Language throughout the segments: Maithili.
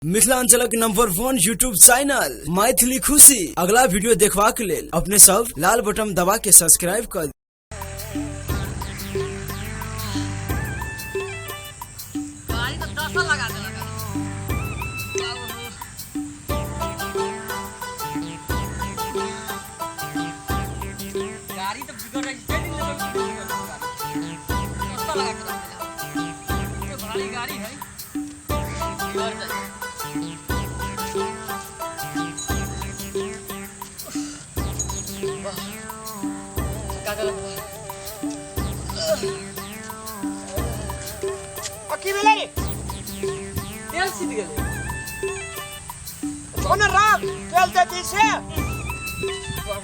मिथिलांचलक नंबर 1 यूट्यूब चैनल मैथिली खुशी अगला वीडियो देखबाक लेल अपने सब लाल बटन दबा के सब्सक्राइब कर। गाड़ी तो दसा लगा देलक। गाड़ी तो बिगड़ जाइ छै, दिन दसा लगा के रख देलक। ये भारी गाड़ी है, बिगड़ जाइ। वाह, थका देलक। आ की भेलै रे? तेल सीध गेलै। कोन राम तेल देती से?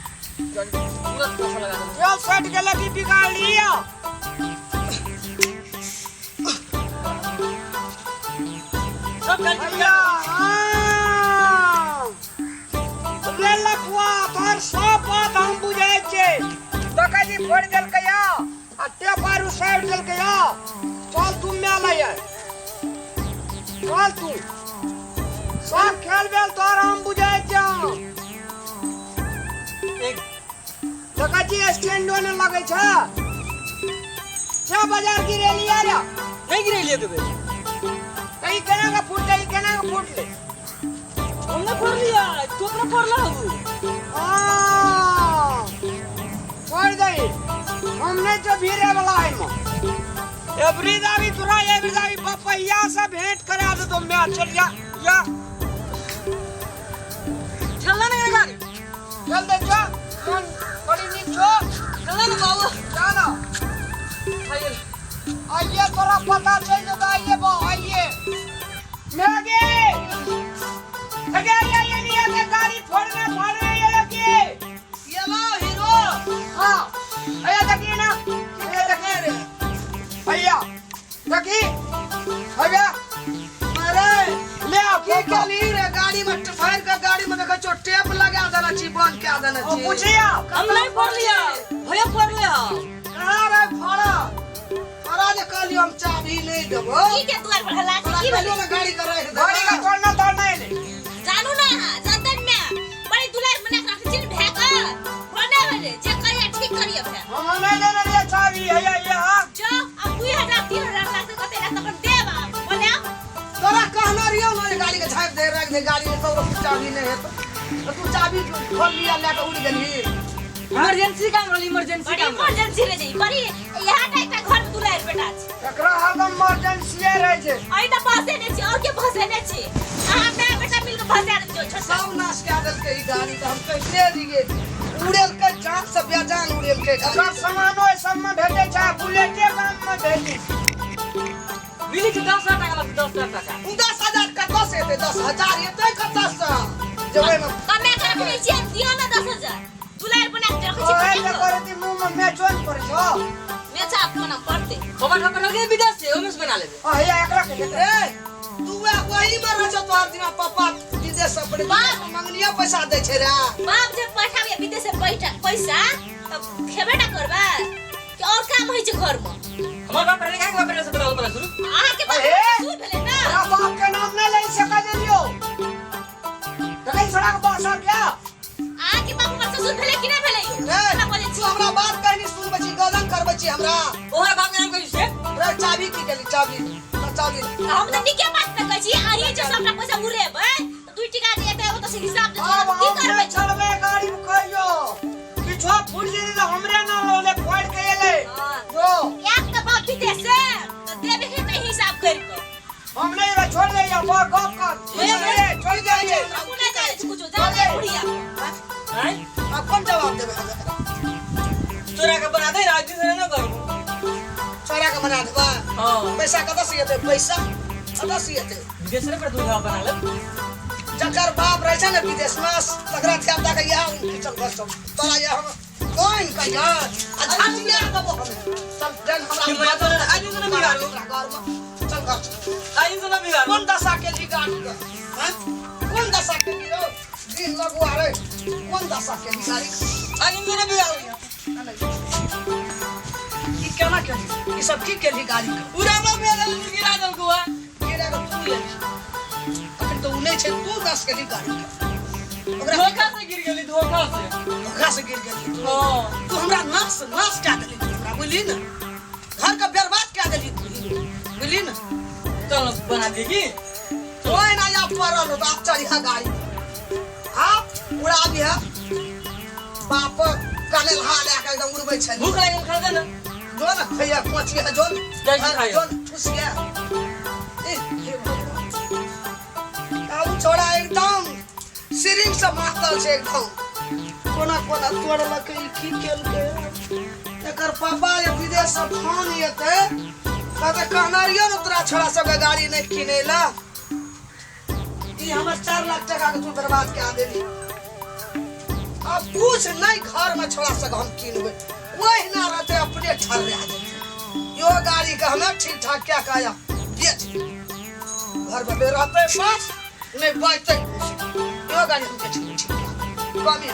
पूरा दसा लगा देलक। तेल सट गेलै कि बिगाड़ लिया? सब गाड़ी के भैया हाँ। रे लफुआ, तोहर सब बात हम बुझै छियै। देखै छी, फोड़ि देलकै या आ टेप आर उसारि देलकै या। चल तू मेला यार, चल तू। सब खेल बेल तोहर हम बुझै छियौ। एक देखै छी, स्टैंडो नहि लगै छै। जा बाजार गिरेलिया रे? नहीं गिरेलिए देबै। तऽ ई केना के फूटलै? ई केना के फूटलै? हम नहीं फोड़ लिया, तू अपना फोड़ला हूँ। हाँ, छोड़ दही, हम नहीं जो भीड़े वाला है। एवरी दावी तोरा एवरी दावी बपैया से भेंट करा दे तो मैं चल जा या। चलना नहीं गाड़ी। चल दे जा, मन बड़ी नीक छो। चलना ना बाबू। जा ना। आइए। आइए, तोरा पता चल जेतौ। आइए बा, आइए मैगी। अगे आइए, आइए नहीं आगे गाड़ी फोड़ने फोड़ने ये की ये लो हीरो। हाँ, आइए, देखिए ना, आइए, देखिए रे भैया, देखी भैया। अरे ले आ। की केली रे? गाड़ी में फाड़ के, गाड़ी में देखै छो टेप लगा देने छी, बंद कए देने छी। पूछिया। हम नहीं फोड़ लिया भैया, फोड़ लिया। कहाँ रे फाड़ा? तोरा जे कहलियो हम चाबी नहीं देबो। की के दुआर पर हल्ला छै? तोरा की कहलियो भेलै? ने गाड़ी के राखि गाड़ी का देबो। तोड़ना तोड़ना एले। जानू ना, जनतन में बड़ी दुलार बना के राखै छी ने भए के। भने भेलै जे करिया ठीक करिया भए। हम नहीं देने रहिए चाबी। हैया ये हाँ। जो अब 2000 3000 लागतै, कते लागतै अपन देब आब बनाउ। तोरा कहने रहियो ने जे गाड़ी के झाँपि दे, राखि दे गाड़ी में, तोरो चाबी नहीं हेतौ तऽ तू चाबी खोल लिया, लए कऽ उड़ि गेलही। इमरजेंसी काम रहल, इमरजेंसी बड़ी काम रहल। इमरजेंसी रहे छै, बड़ी यहाँ टा एकटा घर में दुलार बेटा छै। एकरा हरदम इमरजेंसी रहै छै। अहि तऽ फंसे नहि छी और के फंसे नहि छी, अहाँ माय बेटा मिल के फंसा देल छोटा। सब नाश कए देलकै ई गाड़ी के। हम कहिते रहियै, उड़ेलकै जान से बेजान उड़ेलकै गाड़ी। एकर सामान ओहि सबमे भेटै छै, बुलेटे गाम मे भेटै छै। मिली छै 10,000 टाका लगतै, 10,000 टाका। 10,000 कतऽ से एतै? 10,000 एतै कतऽ से जे ओहिमे? कमे के रखने छियै, दिअ ने 10,000। दुलार बना के रखै छी। ओहे जे कते करती मुँह मे मेचो ने पड़ै छौ। मेचा अपना पड़तै। खबर खबर लगे विदेश से, ओमे से बना लेबे। आ हैया एकरा के ए, तू वएह वही में रहै छौ तोहर दिना। पापा विदेश से पड़े बाप। मंगनिया पैसा दै छै रे। बाप जे पठाबिए विदेश से पैसा, पैसा तब खेबे टा करबै कि और काम होइ छै घर में? हमर बाप पढ़े लिखा के बाप से बताओ पड़ा शुरू। अहाँ के बाप अरे! ससुर भेलै ने। तोरा बाप के नाम नहि लै सकै देलियौ। देखै छोड़ा के बसल क्या? अहाँ के बाप हमर ससुर भेलै कि नहि भेलै यौ? ए, केना बजै तू छी? हमरा बात कहनी सुनबै छी, गदन करबै छी हमरा? ओहर बाप के नाम कहि से। रे, चाबी की केली? चाबी तऽ चाबी। तऽ हम तऽ नीके बात ने कहै छी। अहीं जे सबटा पैसा उड़ेबै तऽ दुई टका जे एतै ओतऽ से हिसाब दे। आब की हम करबै? नहि छोड़बै गाड़ी में। कहियो किछो फूट जेतै तऽ हमरे ना लौले फोड़ के एलै। हाँ। जो एक तऽ बाप विदेश से तऽ देबे हे तऽ हिसाब करि कऽ। हम नहीं रे, छोड़ दे या बा गप कर। ए, छोड़ दे ये। हमहूँ नहि जानै छी कुछो, जा दे बुढ़िया। हैं? आब कोन जवाब देबै हम एकरा? चोरा के बना दे, राजू से ना करबो। चोरा के बना देबै? हां। पैसा कतऽ से एतै? पैसा कतऽ से एतै? विदेश से पर दूल्हा बना ले। जकर बाप रहै छै ने विदेश में, तकरा धिया पुता के इएह चल घर चल। तोरा ये हम कोन कहिया आ झाटिया देबो हमे। चल जन हमरा कि मैं तो आज से ना बिगाड़ू। तोरा घर में चल, घर चल। आज से ना बिगाड़ू। कोन दशा के ली गाड़ी के? हैं? कोन दशा के ली रौ दिन लगुआ रे? कोन दशा के ली गाड़ी? आज से ना बिगाड़ू। ई केना केली? ई सब की केली गाड़ी के? पूरा में मेरे गिरा दल गुआ। गिरा के तू ले। अखन तऽ ओ नहि छै, तू नस गेली गाड़ी के। ओकरा धोखा से गिर गेली, धोखा से। धोखा से गिर गेली तू। हाँ। तू हमरा नाश नाश कए देली तू हमरा, बुझली ने? घर के बर्बाद कए देली तू, बुझली ने? चल बना देगी। कोई ना या पड़ल हो, आप चढ़िया गाड़ी, आप उड़ा दिह। बाप कने लहा लए के एकदम उड़बै छै। भूख लागल, खा दे ना। जो ना खैया कोचिया जो। जाइ छी खाइया। जो ठुसिया। ए हे भगवान, आउ छोड़ा एकदम सिरिंग से मातल छै एकदम। कोना कोना तोड़लक ई, की केलकै? एकर पापा जे विदेश से फोन एतै कहते, कहना रहियो ने तोरा छोड़ा सबके गाड़ी नहि किनै ला। ई हमर 4 लाख टका के तू बर्बाद कए देली। अब कुछ नहीं घर में छोड़ा सक हम किनबै, वही ना रहते अपने ठर्रा जेतै। यो गाड़ी के हमें ठीक ठाक क्या काया बेच घर में रहते, बस नहीं बचते। यो गाड़ी हम बेच ठीक ठाक कमी।